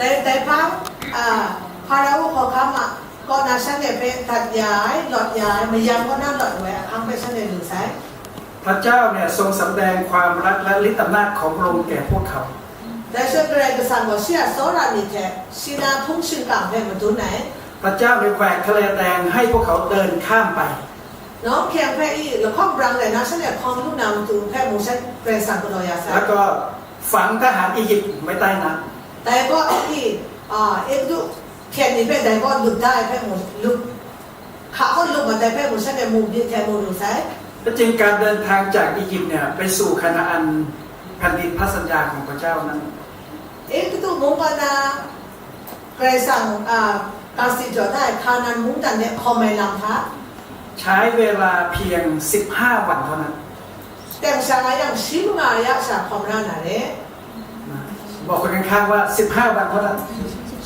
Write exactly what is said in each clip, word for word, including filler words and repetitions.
แต่แต่พระอ่า พาราโอขอคำอ่ะก็นาฉันเนี่ยเป็นตัดยายหลอดยายมายังก็น่าหลอดไว้อ่ะครั้งไปฉันเนี่ยหนึ่งสาย พระเจ้าเนี่ยทรงสำแดงความรักและฤทธิ์อำนาจของพระองค์แก่พวกเขา แต่เชื่อกระไรกระสังว่าเสียโซรามีแท้ชีนาทุ่งชิงกลางแพงมาดูไหน พระเจ้าได้แหวกทะเลแดงให้พวกเขาเดินข้ามไป น้องแข่งแพอีกแล้วข้องบรังเลยนะฉันเนี่ยคลองลูกน้ำตูแพมูฉันเกรสังกรอยาสา แล้วก็ฝังทหารอียิปต์ไว้ใต้น้ำ แต่ก็อีกอ่าเอ็กดูเขียนนี้เป็นแต่ก็หลุดได้แพมูหลุดขาก็หลุดมาแต่แพมูฉันเนี่ยมูมีแทนมูหลุดใช่ และจริงการเดินทางจากอียิปต์เนี่ยไปสู่คานาอันแผ่นดินพระสัญญาของพระเจ้านั้น เอ็กดูมงกานาเกรสังอ่าการสิจอดได้คานันมุงดันเนี่ยคอมไมลังคะ ใช้เวลาเพียง สิบห้า วันเท่านั้น แต่งชาอย่างชิมงายะชาคอมรานาเร บอกคนข้างๆว่า สิบห้า วันเท่านั้น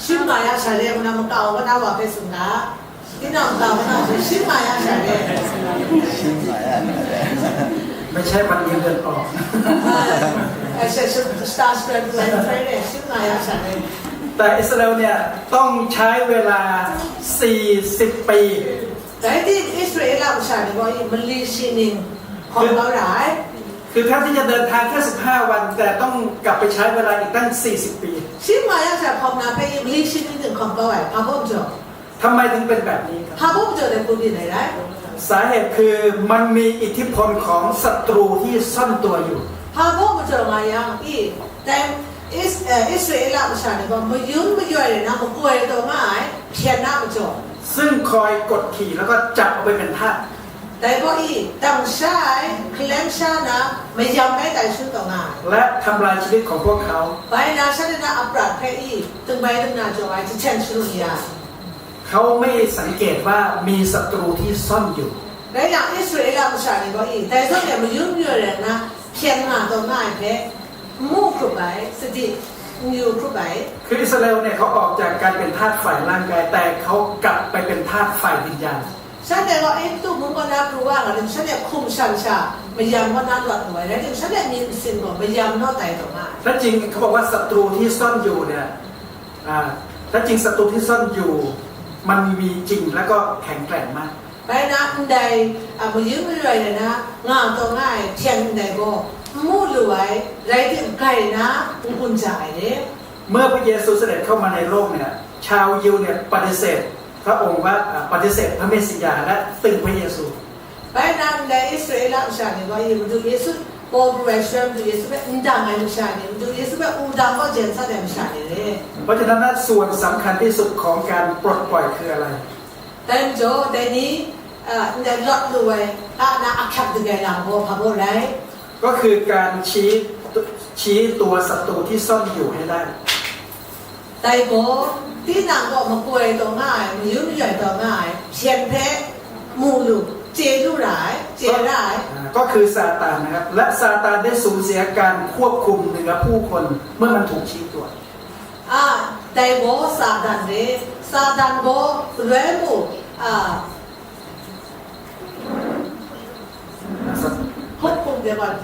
ชิมงายะชาเรมันนำเก่าก็น่าว่าไปสุดละที่นำเก่าก็น่าจะชิมงายะชาเร ไม่ใช่วันเงินเดือนออก ไอ้เชสตาร์สเปรนเปรนเทรนเนี่ยชิมงายะชาเร แต่อิสราเอลเนี่ยต้องใช้เวลา 40 ปี แต่ที่อิสราเอลประชาชนบอกอีกมันลีชีนิงของเราหลาย คือแทนที่จะเดินทางแค่ สิบห้า วัน แต่ต้องกลับไปใช้เวลาอีกตั้ง 40 ปี ชิมงายะชาของนาไปอีกลีชีนิงถึงของเราไอ้พาพงจอ ทำไมถึงเป็นแบบนี้ครับ พาพงจอในคุณดีไหนได้ สาเหตุคือมันมีอิทธิพลของศัตรูที่ซ่อนตัวอยู่ พาพงจอมายังอีกแต่อิสเอ่ออิสราเอลประชาชนบอกมายุนมาย่อยเลยนะมาป่วยตัวง่ายเพียนหน้ามาจอ ซึ่งคอยกดขี่แล้วก็จับเอาไปเป็นทาส แต่พออีกต่างชาติเคลมชานะไม่ยอมให้แต่ชุดต่องาน และทำลายชีวิตของพวกเขา ไปนาชาตินะอัปราดแค่อีกตึงใบตึงนาจอไว้จะแช่งชุดยา เขาไม่สังเกตว่ามีศัตรูที่ซ่อนอยู่ และอย่างอิสราเอลประชาชนก็อีกแต่ส่วนใหญ่มายุ่งเยอะเลยนะเพียนมาต่อมาแค่มู่ครุบไปสติอยู่ครุบไป คืออิสราเอลเนี่ยเขาออกจากการเป็นทาสฝ่ายร่างกาย แต่เขากลับไปเป็นทาสฝ่ายวิญญาณ ฉันแต่ว่าเอ็นตู้มึงก็น่ากลัวอ่ะฉันเนี่ยคุมชันชาไม่ยอมก็น่าหลอดหน่วยแล้วฉันเนี่ยมีสิ่งของไม่ยอมนอกใจต่อมา และจริงเขาบอกว่าศัตรูที่ซ่อนอยู่เนี่ยอ่าและจริงศัตรูที่ซ่อนอยู่ มันมีจริงแล้วก็แข็งแกร่งมาก ไปนะอันใดอ่ะมายืมไม่ไหวเลยนะงาตัวง่ายเทียนอันใดก็มู่หลวยไรถึงไกลนะคุณจ่ายเลย เมื่อพระเยซูเสด็จเข้ามาในโลกเนี่ย ชาวยิวเนี่ยปฏิเสธพระองค์ว่าอ่าปฏิเสธพระเมสสิยาห์และตึงพระเยซู ไปนำในอิสราเอลประชาชนว่าอยู่ดูเยซูโปรเวชเชอร์ดูเยซูเป็นดังไงประชาชนดูเยซูเป็นอุดังก็เจนซะในประชาชนเลย เพราะฉะนั้นนะส่วนสำคัญที่สุดของการปลดปล่อยคืออะไร แต่โจแต่นี้เอ่อในลดรวยอาณาอาคับดึงไงหลังโบพะโบไร ก็คือการชี้ชี้ตัวศัตรูที่ซ่อนอยู่ให้ได้ แต่โบที่นางก็มาป่วยตัวง่ายมายืมใหญ่ตัวง่ายเชียนเพะหมู่ลูกเจลูหลายเจร้าย อ่าก็คือซาตานนะครับ และซาตานได้สูญเสียการควบคุมเหนือผู้คนเมื่อมันถูกชี้ตัว อ่าแต่โบซาตานเลยซาตานโบเรมูอ่าควบคุมเดี๋ยวก่อน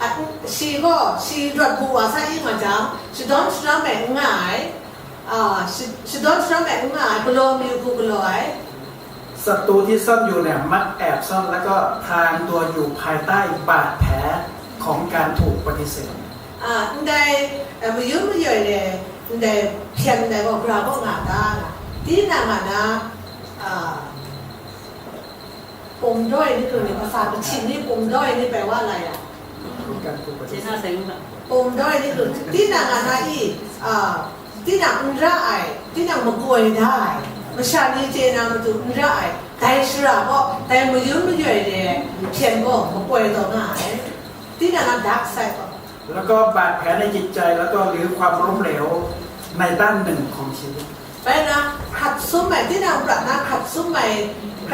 อ่ะชีก็ชีรวดบูวาซาอีมาจังชีดอนชนะแม่งง่ายอ่าชีชีดอนชนะแม่งง่ายกลัวมีกูกลัวไอ้ ศัตรูที่ซ่อนอยู่เนี่ยมักแอบซ่อนแล้วก็พรางตัวอยู่ภายใต้บาดแผลของการถูกปฏิเสธ อ่าอันใดเอ่อมายืมมาเยอะเลยอันใดเพียงใดบอกเราก็งาตานะที่นางอ่ะนะอ่าปมด้อยนี่คือในภาษาประชินนี่ปมด้อยนี่แปลว่าอะไรอ่ะ เป็นการถูกปฏิเสธ ပူမ်ဒွဲၢ်န့ၣ် တီႈနၢၵ်ႈၼႃႇဢီႈ ဢႃႇ တီႈနၢၵ်ႈဢၼ်ရႃႉဢႆႈ တီႈနၢၵ်ႈမၵူၺ်ႈတႄႉ မၢၵ်ႇသႃႇၼႆႉ ၸႄႈၼႃႈမတူႇ ဢၼ်ရႃႉဢႆႈ တႆႇသရႃႇၵေႃႈ တႆႇမယုၼ်းမယွႆႇလႄႈ ၽႅၼ်ႇၵေႃႈ မၵူၺ်ႈတေႃႇငႃႈဢႆႈ တီႈၼၢၵ်ႈၼႃႇ dark side ၵေႃႈ แล้วก็บาดแผลในจิตใจ แล้วก็หรือความล้มเหลวในด้านหนึ่งของชีวิต ပႆႇၼႃႇ ၶၢတ်ႇသုမ်းမႆႈ တီႈၼၢၵ်ႈပႃႇၼႃႇ ၶၢတ်ႇသုမ်းမႆႈ ၶၢတ်ႇသုမ်း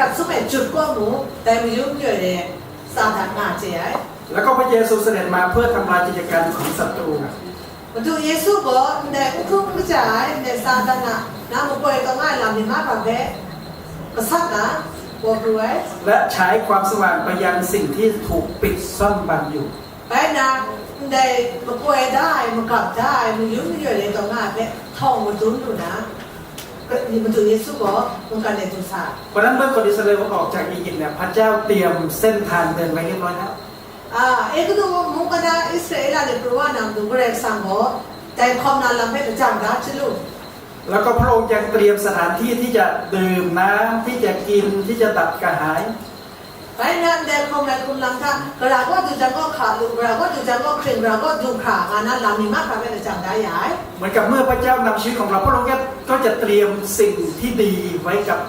မႆႈ ၸုတ်ႇၵေႃႈမူႇ တႆႇမယုၼ်းမယွႆႇလႄႈ သႃႇတၢၼ်ႇငႃႈၸေႈဢႆႈ แล้วก็พระเยซูเสด็จมาเพื่อทำลายกิจการของศัตรู မတူႇယေႇသုၵေႃႈ ၼႆႉ ဢုၵ်ႉၶုၵ်ႉၸႃႇ ၼႆႉ သႃႇတၢၼ်ႇၼႃႇ ၼႃႇမၵူၺ်ႈ တေႃႇငႃႈလမ်ႇၼိမႃးပႃႇၽေႇ ၵသတ်ႉၼႃႇ ပေႃႈၵူၺ်း และฉายความสว่างไปยังสิ่งที่ถูกปิดซ่อนบังอยู่ ပႆႇၼႃႇ Dai makoi da ai, magap da ai, mayun mayoi rai taw nga ai hpe htawng madun lu na, Madu Yesu gaw mungkan e du sa. เพราะฉะนั้นเมื่อคนอิสราเอลออกจากอียิปต์เนี่ย พระเจ้าเตรียมเส้นทางเดินไว้เรียบร้อยแล้ว A, Egutu mung kata Israela ni pru wa na matu Karai Kasang gaw dai hkawm na lam hpe lajang da chyalu. แล้วก็พระองค์ยังเตรียมสถานที่ที่จะดื่มน้ำ ที่จะกิน ที่จะดับกระหาย Bai nna ndai hkawm ai hkum lam hta, gara kaw du jang kaw hka lu, gara kaw du jang kaw hkring, gara kaw du hkra, nga na lam mi mahkra hpe lajang da ya ai. เหมือนกับเมื่อพระเจ้านำชีวิตของเรา พระองค์ก็จะเตรียมสิ่งที่ดีไว้กับ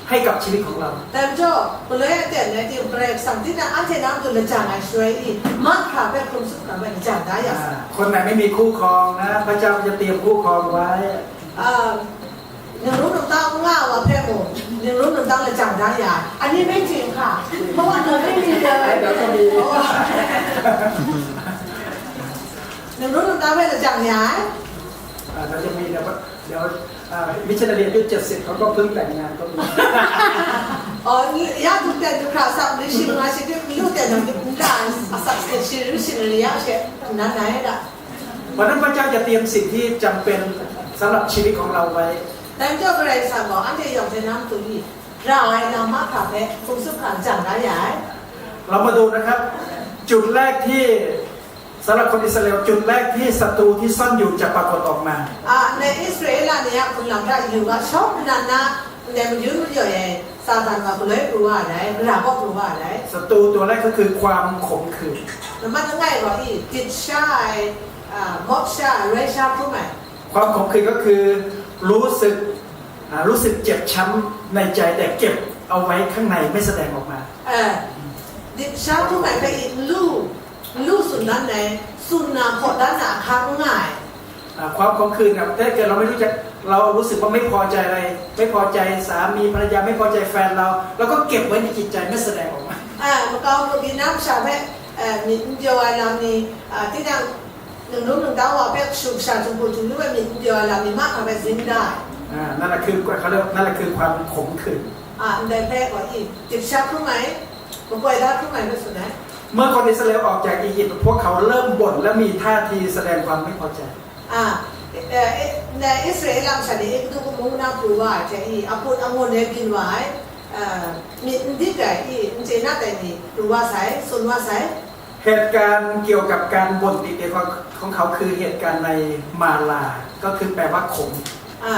ให้กับชีวิตของเรา Dai majaw, galoi a ten rai tim, Karai Kasang tinang anhte na matu lajang ai shaloi i, mahkra hpe hkum tsup hkra hpe lajang da ya sa. อ่า คนไหนไม่มีคู่ครองนะ พระเจ้าก็จะเตรียมคู่ครองไว้ A, ningrum ningtang n nga ai wa hpe mung, ningrum ningtang lajang da ya ai. Ani rai ting hka, เพราะว่าเราไม่มีเลย เดี๋ยวก็มี Ningrum ningtang hpe lajang ya ai. อ่า เราจะมี เดี๋ยว เดี๋ยว อ่า มิชชันนารีอายุเจ็ดสิบ เขาก็เพิ่งแต่งงานก็มี Aw, ni, ya du ten du hkra asak, ni shi manga shi du, ni lu ten du, ni la, asak shi, shi ru shi ni ya she, nan nai da. เพราะฉะนั้นพระเจ้าจะเตรียมสิ่งที่จำเป็นสำหรับชีวิตของเราไว้ Dai majaw Karai Kasang gaw anhte yawng hte na matu ni, ra ai lam mahkra hpe hkum tsup hkra lajang da ya ai. เรามาดูนะครับ จุดแรกที่สำหรับคนอิสราเอล จุดแรกที่ศัตรูที่ซ่อนอยู่จะปรากฏออกมา A, ndai Israela ni a hkum lam hta yu ga, shawng nnan na, ndai mayun mayoi ai Satan gaw galoi pru wa ai, gara kaw pru wa ai. ศัตรูตัวแรกก็คือความขมขื่น Nambat langai gaw i, dit sha ai, a, mawp sha ai, roi sha hkrum ai. ความขมขื่นก็คือรู้สึก อ่า รู้สึกเจ็บช้ำในใจแต่เก็บเอาไว้ข้างในไม่แสดงออกมา A, dit sha hkrum ai hpe i, nlu, nlu tsun dan ai, tsun na hkaw dan na ahkang n nga ai. อ่า ความขมขื่นเนี่ย ถ้าเกิดเราไม่รู้จัก เรารู้สึกว่าไม่พอใจอะไร ไม่พอใจสามีภรรยา ไม่พอใจแฟนเรา เราก็เก็บไว้ในจิตใจไม่แสดงออกมา A, makau muk di na masha hpe, a, myit n pyaw ai lam ni, a, tinang, ningrum ningtang wa hpe kashu kasha, jumhku jumlu ai myit n pyaw ai lam ni mahkra hpe zing da ai. อ่า นั่นแหละคือ เขาเรียก นั่นแหละคือความขมขื่น A, ndai hpe gaw i, dit sha hkrum ai, makoi da hkrum ai hpe tsun ai. เมื่อคนอิสราเอลออกจากอียิปต์ พวกเขาเริ่มบ่นและมีท่าทีแสดงความไม่พอใจ A, e, e, ndai Israela masha ni Egutu mung na pru wa ai hte i, aput angun e byin wa ai, a, myit n dit ai i, n chye na dai ni pru wa sai, tsun wa sai. เหตุการณ์เกี่ยวกับการบ่นติเตียนของ ของเขาคือเหตุการณ์ในมารา ก็คือแปลว่าขม A,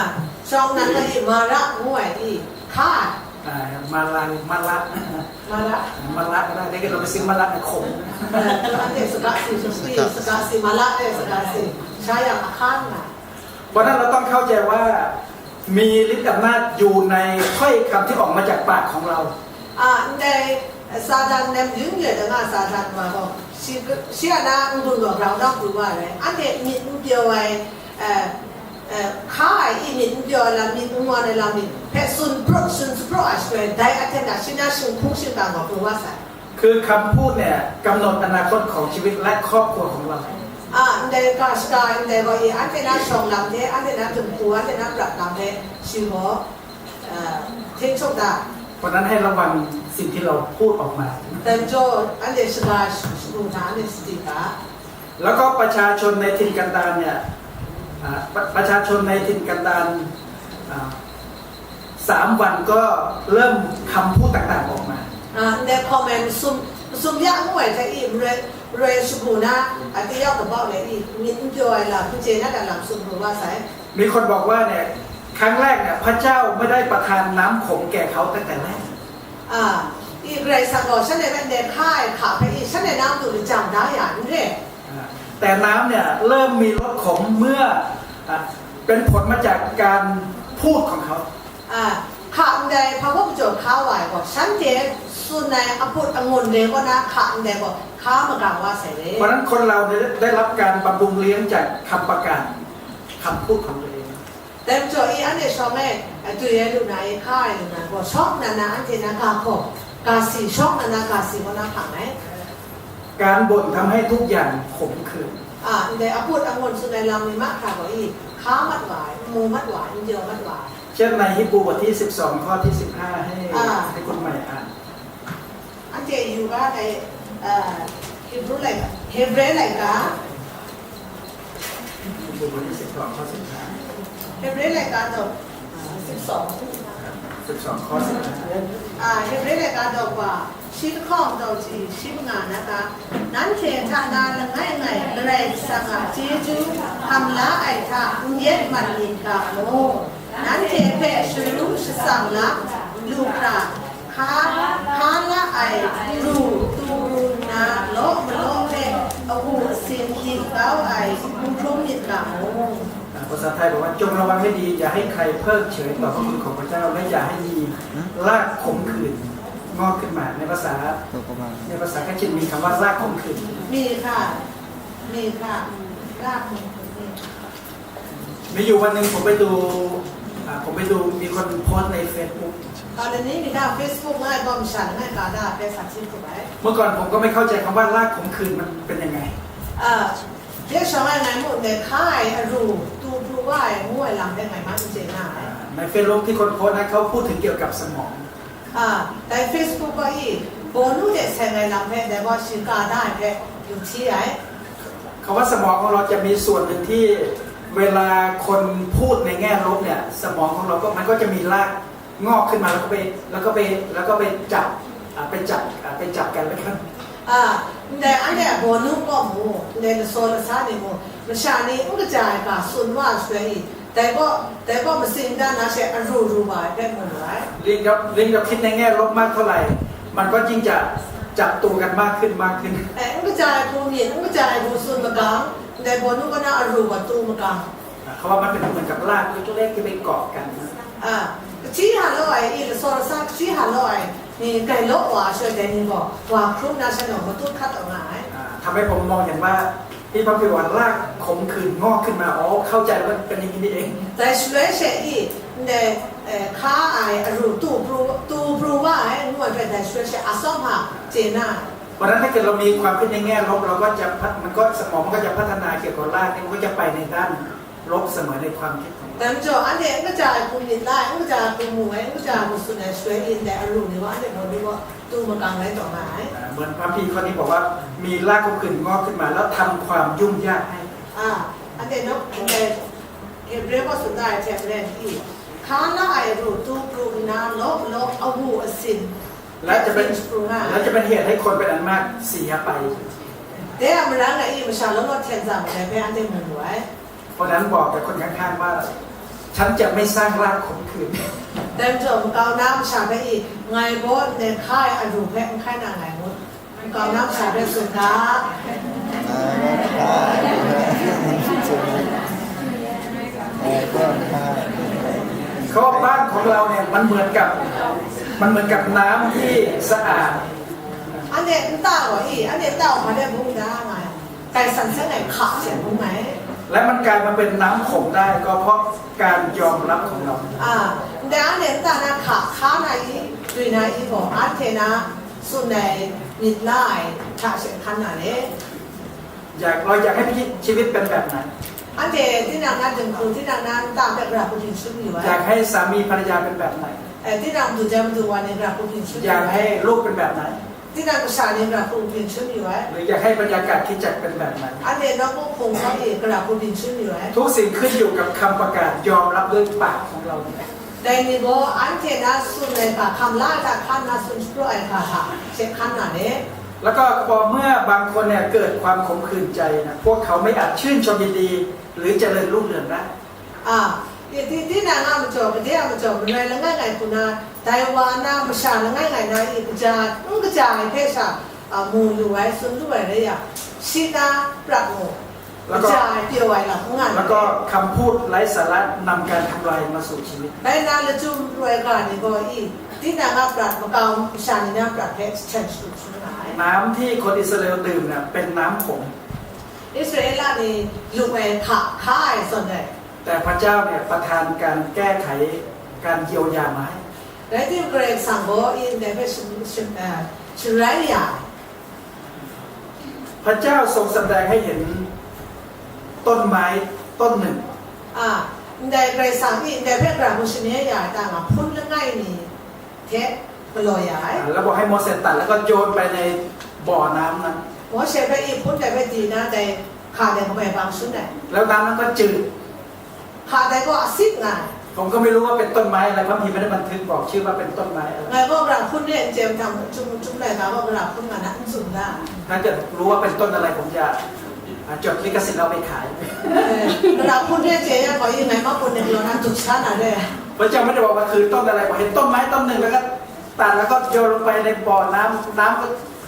shawng nan gaw i, Mara ngu ai i, hka ai. อ่า มารา มาระ Mara. มาระก็ได้ ถ้าเกิดเราไปซื้อมาระเนี่ยขม A, anhte saga si, saga si, Mara e saga si, sha yang ahkan nga. เพราะฉะนั้นเราต้องเข้าใจว่ามีฤทธิ์อำนาจอยู่ในถ้อยคำที่ออกมาจากปากของเรา A, ndai, Satan nem yung ye da nga Satan wa gaw, shi, shi a na n-gun gaw grau na pru wa ai, anhte myit n pyaw ai, a, a, hka ai i myit n pyaw ai lam, myit n wan ai lam ni hpe tsun praw, tsun shapraw ai shaloi, dai a hten a shi na shinghpung shingkang gaw pru wa sai. คือคำพูดเนี่ยกำหนดอนาคตของชีวิตและครอบครัวของเรา A, ndai ga shaga ai ndai gaw i, anhte na shawng lam hte, anhte na jumhku, anhte na prat lam hte, shi gaw, a, hting shawng da. เพราะฉะนั้นให้ระวังสิ่งที่เราพูดออกมา Dai majaw, anhte shaga shagu hta anhte sadi ga. แล้วก็ประชาชนในถิ่นกันดารเนี่ย อ่า ประ- ประชาชนในถิ่นกันดาร อ่า สามวันก็เริ่มคำพูดต่างๆออกมา A, ndai hkawm ai masum, masum ya ngu ai hte i, maroi, maroi shagu na, a, tayau kabau le i, myit n pyaw ai lam, n chye na a lam tsun pru wa sai. มีคนบอกว่าเนี่ย ครั้งแรกเนี่ย พระเจ้าไม่ได้ประทานน้ำขมแก่เขาตั้งแต่แรก A, i, Karai Kasang gaw shanhte hpe ndai hka ai hka hpe i, shanhte na matu lajang da ya n re. อ่า แต่น้ำเนี่ยเริ่มมีรสขมเมื่อ อ่า เป็นผลมาจากการพูดของเขา A, hka ndai hpa majaw hka wa ai gaw, shanhte tsun ai aput angun re kaw na hka ndai gaw hka magang wa sai re. เพราะฉะนั้นคนเราเนี่ยได้รับการบำรุงเลี้ยงจากคำประกาศ คำพูดของตัวเอง Dai majaw i, anhte shawng e, a, dwi ai lu na i, hka ai lu na gaw, shawng nnan na anhte na ga hkaw, ga si, shawng nnan na ga si kaw na hpang ai. การบ่นทำให้ทุกอย่างขมขื่น A, ndai aput angun tsun ai lam ni mahkra gaw i, hka mat wa ai, n mu mat wa ai, n pyaw mat wa ai. เช่นในฮีบรูบทที่ สิบสอง ข้อที่ สิบห้า ให้ อ่า ให้คุณใหม่อ่าน Anhte yu ga dai, a, Hebru laika, Hebre laika, บทที่สิบสองข้อสิบห้า เฮบรู รายการดอกสิบสอง สิบสองข้อสิบห้า อ่า เฮบรู รายการดอกว่า shi lahkawng daw ji shi manga na ga, nanhte hta na langai ngai Karai Kasang a chyeju hkam la ai hta n yet mat myit ga mu. Nanhte hpe sharu shatsang la lu hkra, hka, hka la ai ru tu pru nna law malaw hpe awu asin myit kau ai n hkrum myit ga mu. ภาษาไทยบอกว่า จงระวังให้ดี อย่าให้ใครเพิกเฉยต่อพระคุณของพระเจ้า และอย่าให้มีรากขมขื่นงอกขึ้นมา ในภาษา ในภาษาคัจฉินมีคำว่ารากขมขื่น มีค่ะ มีค่ะ รากขมขื่นมี มีอยู่วันหนึ่งผมไปดู อ่า ผมไปดู มีคนโพสต์ในเฟซบุ๊ก ตอนนี้มีหน้าเฟซบุ๊กง่ายก็มีฉันง่ายก็ได้ไปสักชิ้นถูกไหม เมื่อก่อนผมก็ไม่เข้าใจคำว่ารากขมขื่นมันเป็นยังไง อ่า เรียกชาวบ้านไงหมดเลยค่ายอรูตูปรูว่าไอ้ง่วยหลังเป็นไงบ้างจริงๆนะ อ่า ในเฟซบุ๊กที่คนโพสต์นะเขาพูดถึงเกี่ยวกับสมอง อ่า แต่เฟซบุ๊กก็อีกโบนุเดใส่ไงหลังแพ้แต่ว่าชิงกาได้แพ้อยู่ที่ไหน คำว่าสมองของเราจะมีส่วนหนึ่งที่เวลาคนพูดในแง่ลบเนี่ย สมองของเราก็มันก็จะมีรากงอกขึ้นมาแล้วก็ไปแล้วก็ไปแล้วก็ไปจับอ่าไปจับอ่าไปจับกันแล้วกัน อ่า แต่อันเนี้ยโบนุก็หมูในละโซละซาในหมู masha ni n kaja ai ga tsun wa shaloi i, dai gaw, dai gaw matsing dan na she aru ru wa ai hpe mu ai. ลิงกับลิงกับคิดในแง่ลบมากเท่าไหร่ มันก็ยิ่งจะจับตัวกันมากขึ้นมากขึ้น Eh, n kaja ai hku myit, n kaja ai hku tsun magang, ndai bawnu kaw na aru gaw tu magang. อ่า เขาว่ามันเป็นเหมือนกับรากเล็กๆที่ไปเกาะกัน Ah, kachyi halaw ai i, lasaw lasa kachyi halaw ai ni, gai law wa ai shaloi dai ni gaw, wa hkrum na shanhte gaw matut hkat taw nga ai. อ่า ทำให้ผมมองเห็นว่า ที่พระคัมภีร์บอกว่ารากขมขื่นงอกขึ้นมา อ๋อ เข้าใจว่าเป็นอย่างนี้นี่เอง Dai shaloi she i, ndai, eh, hka ai aru tu pru, tu pru wa ai, ngu ai hpe dai shaloi she a tsawm hpa chye na ai. เพราะฉะนั้นถ้าเกิดเรามีความคิดในแง่ลบ เราก็จะพัฒ- มันก็สมองมันก็จะพัฒนาเกี่ยวกับรากนี่ มันก็จะไปในด้านลบเสมอในความคิดของเรา Dai majaw, anhte n kaja ai hku myit la ai, n kaja ai hku mu ai, n kaja ai hku tsun ai shaloi i, ndai aru ni gaw anhte gaw ni gaw tu makang rai taw nga ai. อ่า เหมือนพระคัมภีร์ข้อนี้บอกว่ามีรากขมขื่นงอกขึ้นมาแล้วทำความยุ่งยากให้ Ah, anhte nawk, anhte Hebre gaw tsun da ai hte maren i, hka la ai ru tu pru nna law law awu asin และจะเป็น pru nga และจะเป็นเหตุให้คนเป็นอันมากเสียไป Dai a marang ai i, masha law law hten za ma ai hpe anhte mu wu ai. เพราะฉะนั้นบอกกับคนข้างๆว่า ฉันจะไม่สร้างรากขมขื่น Dai majaw, makau na masha hpe i, ngai gaw ndai hka ai aru hpe n hkai na nngai ngut. Makau na masha hpe tsun ga. เขาว่าบ้านของเราเนี่ยมันเหมือนกับ มันเหมือนกับน้ำที่สะอาด Anhte nta gaw i, anhte nta gaw hpa de bung da nga ai, tai san seng ai hka hte bung ai. และมันกลายมาเป็นน้ำขมได้ก็เพราะการยอมรับของเรา Ah, ndai anhte nta na hka hka na i, dwi na i gaw, anhte na tsun ai myit la ai hta she hkan na le. อยาก เราอยากให้ชีวิตเป็นแบบไหน Anhte tinang na dinghku, tinang na nta hpe gara hku byin shangun yu ai. อยากให้สามีภรรยาเป็นแบบไหน Eh, tinang madu jan madu wa ni gara hku byin shangun yu ai. อยากให้ลูกเป็นแบบไหน Tinang kasha ni gara hku byin shangun yu ai. หรืออยากให้บรรยากาศคริสตจักรเป็นแบบไหน Anhte nawku hpung hkawng e gara hku byin shangun yu ai. ทุกสิ่งขึ้นอยู่กับคำประกาศยอมรับด้วยปากของเรา Dai ni gaw, anhte na tsun ai ga, hkam la ai hta hkan na tsun shapraw ai ga hta she hkan na le. แล้วก็พอเมื่อบางคนเนี่ยเกิดความขมขื่นใจนะ พวกเขาไม่อาจชื่นชมยินดี หรือเจริญรุ่งเรืองได้ A, i, ti-, tinang a majaw, gade a majaw, malai langai ngai hku na, dai wa na masha langai ngai na i kaja, n kaja ai hpe sha, a, mu lu ai, tsun lu ai rai yang, shi na prat mu, แล้วก็ kaja ai, pyaw ai lam n nga แล้วก็ ai. คำพูดไร้สาระนำการทำลายมาสู่ชีวิต Bai na lachyum lu ai ga ni gaw i, tinang a prat makau masha ni na prat hpe jahten shadu hkrum nga ai. น้ำที่คนอิสราเอลดื่มเนี่ยเป็นน้ำขม Israela ni lu ai hka hka ai zawn rai. แต่พระเจ้าเนี่ยประทานการแก้ไขการเยียวยามาให้ Rai timung, Karai Kasang gaw i ndai hpe shim-, shim-, eh, sharai ya ai. พระเจ้าทรงแสดงให้เห็นต้นไม้ต้นหนึ่ง A, ndai Karai Kasang i ndai hpe gara hku shamye ya ai ta nga, hpun langai mi hte galaw ya ai. อ่า แล้วบอกให้โมเสสตัดแล้วก็โยนไปในบ่อน้ำนั้น Mawshe hpe i hpun dai hpe di na, dai Hka dai gabai bang sung ai. แล้วน้ำนั้นก็จืด Hka dai gaw asit nga ai. ผมก็ไม่รู้ว่าเป็นต้นไม้อะไร เพราะพีไม่ได้บันทึกบอกชื่อว่าเป็นต้นไม้อะไร Ngai gaw gara hpun re n chye mahtang, chyum, chyum lai ga gaw gara hpun nga na n tsun ga. ถ้าเกิดรู้ว่าเป็นต้นอะไร ผมจะอ่าจดลิขสิทธิ์เอาไปขาย Eh, gara hpun re chye yang gaw, i ngai ma hpun re law na, tuk sa na re. พระเจ้าไม่ได้บอกว่าคือต้นอะไร ผมเห็นต้นไม้ต้นหนึ่งแล้วก็ตัดแล้วก็โยนลงไปในบ่อน้ำ น้ำก็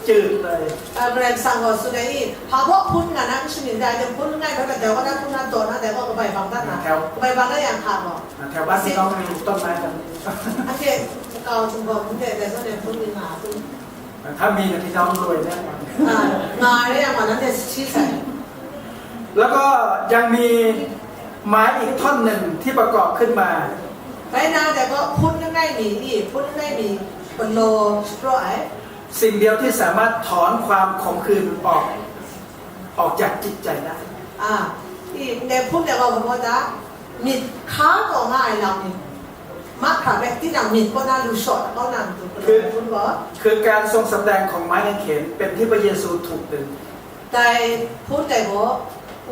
จืดเลย Ah, Karai Kasang gaw tsun ai, i, hpa baw hpun nga na, n shamin dai, dai hpun langai hkra dai gaw na, hpun na daw na, dai gaw kabai bang dat na. Hkau. Kabai bang dat yang hka gaw. แถวบ้านพี่น้องมีต้นไม้กัน Anhte makau htum gaw hpun de dai zawn e hpun ning nga a hpun. ถ้ามีเนี่ยพี่น้องรวยแน่นอน Ah, nga ai re yang gaw, nanhte sahti sai. แล้วก็ยังมีไม้อีกท่อนหนึ่งที่ประกอบขึ้นมา Bai na dai gaw hpun langai mi, i, hpun langai mi galaw shapraw ai. สิ่งเดียวที่สามารถถอนความขมขื่นออก ออกจากจิตใจได้ Ah, i, ndai hpun dai gaw hpa ta, myit hka taw nga ai lam ni, mahkra hpe tinang myit kaw na lu shaw kau na matu, galaw ai hpun gaw. คือการทรงสำแดงของไม้กางเขนเป็นที่พระเยซูถูกดึง Dai hpun dai gaw,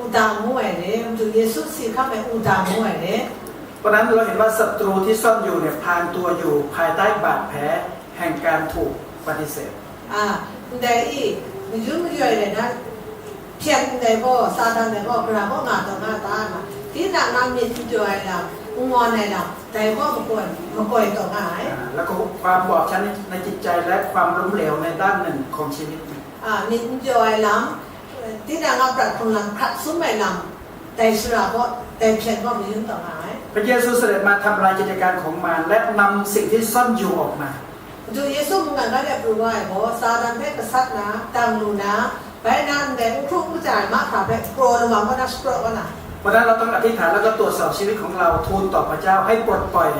Uda ngu ai re, Madu Yesu si hkam ai Uda ngu ai re. เพราะฉะนั้นเราเห็นว่าศัตรูที่ซ่อนอยู่เนี่ยพรางตัวอยู่ภายใต้บาดแผลแห่งการถูกปฏิเสธ A, ndai i, mayun mayu ai rai na, hpyen ndai gaw, Satan dai gaw, gara gaw nga taw nga ta na, tinang a myit n pyaw ai lam, n ngawn ai lam, dai gaw makoi, makoi taw nga ai. อ่า แล้วก็ความบอบช้ำในจิตใจและความล้มเหลวในด้านหนึ่งของชีวิต A, myit n pyaw ai lam, tinang a prat hkrung lam hkrat sum ai lam, dai shara gaw, dai hpyen gaw mayun taw nga ai. พระเยซูเสด็จมาทำลายกิจการของมารและนำสิ่งที่ซ่อนอยู่ออกมา Madu Yesu mungkan ga de pru wa ai gaw, Satan hpe gasat na, dang lu na, bai na ndai n hkru n kaja ai mahkra hpe kraw lawang kaw na shapraw kaw na. เพราะฉะนั้นเราต้องอธิษฐานแล้วก็ตรวจสอบชีวิตของเรา ทูลต่อพระเจ้าให้ปลดปล่อย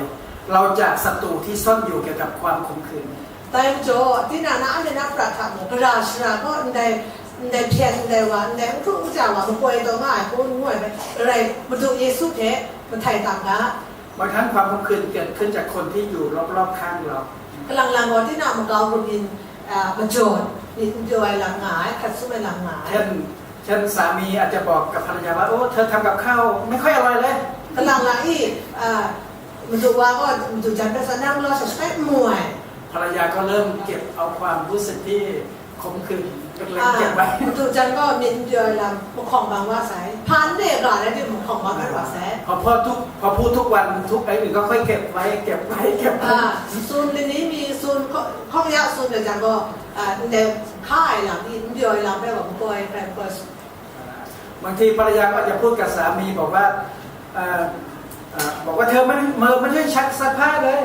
เราจากศัตรูที่ซ่อนอยู่เกี่ยวกับความขมขื่น Dai majaw, tinang na anhte na prat hta mung, gara shara gaw ndai, ndai hpyen, ndai wa, ndai n hkru n kaja wa makoi taw nga ai hku n ngu ai hpe, Karai Madu Yesu hte mahtai tam ga. บางครั้งความขมขื่นเกิดขึ้นจากคนที่อยู่รอบๆข้างเรา Kalang lang gaw, tinang makau grup yin, a, majaw, myit n pyaw ai lam nga ai, hkrat sum ai lam nga ai. เช่น เช่นสามีอาจจะบอกกับภรรยาว่า โอ้ เธอทำกับข้าวไม่ค่อยอร่อยเลย Kalang lang i, a, madu wa gaw, madu jan hpe sa, nang galaw sha shabai n mu ai. ภรรยาก็เริ่มเก็บเอาความรู้สึกที่ขมขื่นเล็กๆเก็บไว้ Madu jan gaw myit n pyaw ai lam mahkawng bang wa sai. Hpa n re ga rai timung, mahkawng bang mat wa sai. พอพูดทุก พอพูดทุกวัน ทุกไอ้อื่นก็ค่อยเก็บไว้ เก็บไว้ เก็บไว้ A, tsun lani mi tsun, hkaw-, hkawng ya tsun ai jan gaw, a, ndai hka ai lam i, n pyaw ai lam hpe gaw makoi, hkrai makoi. บางทีภรรยาก็อาจจะพูดกับสามีบอกว่า เอ่อ เอ่อ บอกว่า เธอไม่ เธอไม่ได้ซัก ซักผ้าเลย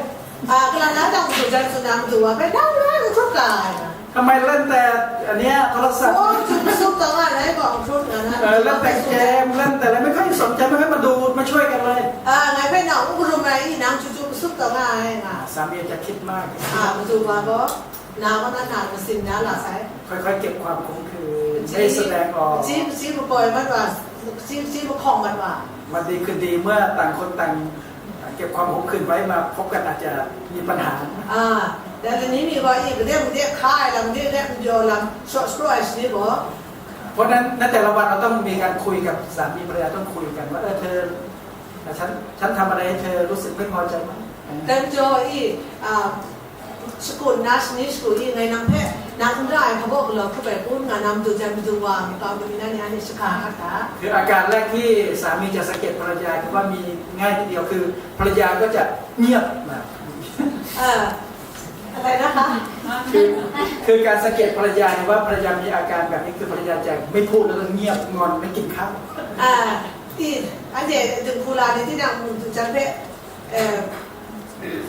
A, kalang na jang madu jan tsun na madu wa hpe, nang n hkrup ga ai na. ทำไมเล่นแต่อันเนี้ย โทรศัพท์ Phone chyum matsup taw nga ai, ngai gaw n hkrup nga na. เออ เล่นแต่เกม เล่นแต่อะไร ไม่ค่อยสนใจ ไม่ค่อยมาดู มาช่วยกันเลย A, ngai hpe nang n karum ai i, nang chyum chyum matsup taw nga ai nga. สามีอาจจะคิดมาก A, madu wa gaw, na gaw na, na masin na la sai. ค่อยๆเก็บความขมขื่น Hpyi, ไม่แสดงออก hpyi, hpyi makoi mat wa, hpyi, hpyi mahkawng mat wa. วันดีคืนดีเมื่อต่างคนต่างเก็บความขมขื่นไว้มาพบกันอาจจะมีปัญหา A, dai lani mi gaw i, gade made hka ai lam, gade n pyaw lam, shaw shapraw ai shani gaw. เพราะฉะนั้นในแต่ละวันเราต้องมีการคุยกับสามีภรรยา ต้องคุยกันว่า เออ เธอ ฉัน ฉันทำอะไรให้เธอรู้สึกไม่พอใจไหม Dai majaw i, a, shakut nna shani shakut i, ngai nang hpe, nang n ra ai hpa baw galaw hkrup ai kun, nga na madu jan madu wa, makau galaw mi na ni anhte shaka hkat ga. คืออาการแรกที่สามีจะสะกิดภรรยา คือว่ามีง่ายทีเดียว คือภรรยาก็จะเงียบนะ A, alai na hka? คือ คือการสะกิดภรรยา หรือว่าภรรยามีอาการแบบนี้ คือภรรยาจะไม่พูดแล้วก็เงียบงอนไม่กินข้าว A, i, anhte dinghku la ni tinang madu jan hpe, e,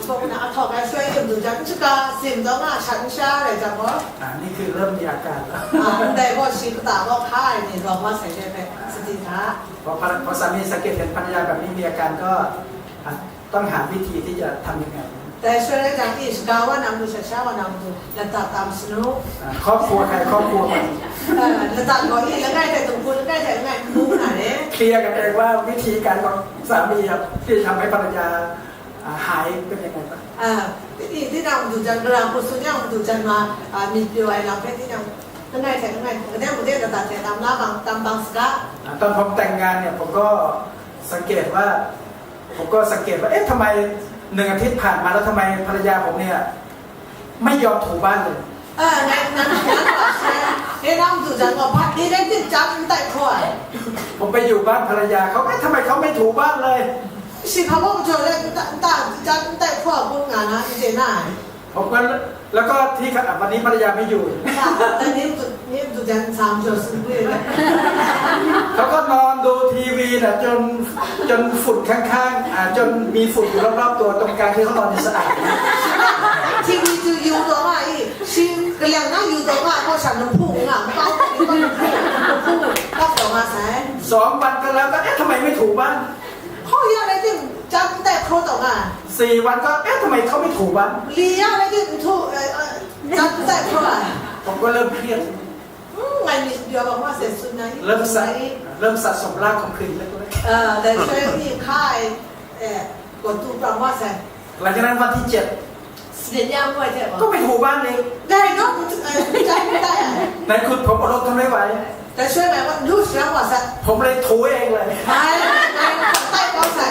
bawk na a htawk ai shaloi, madu jan n shaga, sim taw nga, shat n sha rai jang gaw, อ่า นี่คือเริ่มมีอาการแล้ว a, ndai gaw shi kata gaw hka ai ni rawng wa sai de hpe, sadi hta. พอภร- พอสามีสังเกตเห็นภรรยาแบบนี้มีอาการก็ อ่ะ ต้องหาวิธีที่จะทำยังไง Dai shaloi rai jang i, shaga wa na matu, shat sha wa na matu, ladat tam sanu. อ่า ครอบครัวใครครอบครัวมัน A, ladat gaw i, langai hte dinghku, langai hte langai n bung na re. เคลียร์กันเองว่าวิธีการของสามีอะที่ทำให้ภรรยา อ่า หายเป็นยังไงบ้าง A, i, tinang madu jan, gara hku tsun yang madu jan ma, a, myit pyaw ai lam hpe tinang ข้างในแถวข้างในผมก็ได้ผมได้แต่ตัดแต่ตามหน้าบางตามบางสกะ อ่ะตอนผมแต่งงานเนี่ยผมก็สังเกตว่า ผมก็สังเกตว่า เอ๊ะทำไมหนึ่งอาทิตย์ผ่านมาแล้วทำไมภรรยาผมเนี่ยไม่ยอมถูบ้านเลย เออในนั้นนั้นบอกใช่ในน้ำดูจังบอกพัดนี่ได้ติดจับมันแต่ครัว ผมไปอยู่บ้านภรรยาเขา เอ๊ะทำไมเขาไม่ถูบ้านเลย สิพาพวกเธอเลยตาตาจับมันแต่ครัวพวกงานนะเจน่า ผมก็แล้วก็ที่วันนี้ภรรยาไม่อยู่ ค่ะแต่นี่ดูนี่ดูจังสามเธอซึ่งด้วย เขาก็นอนดูทีวีนะจนจนฝุ่นข้างๆอ่าจนมีฝุ่นอยู่รอบๆตัวตรงกลางที่เขานอนนี่สะอาด ทีวีดูอยู่ตัวว่าอีกชิงกระเหลี่ยงนั่งอยู่ตัวว่าเขาฉันน้ำผุ้งอ่ะมันก็เอาไปก็น้ำผุ้งก็ตกออกมาใส่ สองวันก็แล้วก็เอ๊ะทำไมไม่ถูบ้าน เขาอยากอะไรที่จับแต่ครัวตกอ่ะ สี่วันก็เอ๊ะทำไมเขาไม่ถูบ้าน ลีอยากอะไรที่ถูเอ่อเอ่อจับแต่ครัวอ่ะ ผมก็เริ่มเครียด อืมไงนี่เดี๋ยวบอกว่าเสร็จสุดไหน เริ่มสะเริ่มสะสมรากของคืนเล็กๆ เออแต่ช่วยพี่ค่ายเออกดตูปรับว่าใส่ หลังจากนั้นวันที่เจ็ด เสียยามด้วยใช่ไหม ก็ไปถูบ้านเอง ได้เนาะเออจับไม่ได้อ่ะ ไหนคุณผมอดรนทนไม่ไหว แต่ช่วยไหมว่ารู้สึกว่าใส่ ผมเลยถูเองเลย ไม่ไม่ใต้ก็ใส่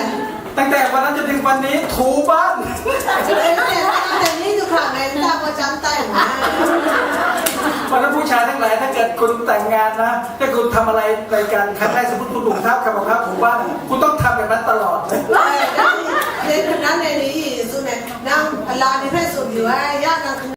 ตั้งแต่วันนั้นจนถึงวันนี้ถูบ้าน แต่แต่แต่นี่คือผ่านในตาประจำใต้หมดนะ วันนั้นผู้ชายทั้งหลายถ้าเกิดคุณแต่งงานนะถ้าคุณทำอะไรในการครั้งแรกสมมติคุณถุงเท้าขับรองเท้าถูบ้านคุณต้องทำแบบนั้นตลอดเลย เด็กคนนั้นในนี้สุดเนี่ยนางอลาในเพศสุดอยู่ไอ้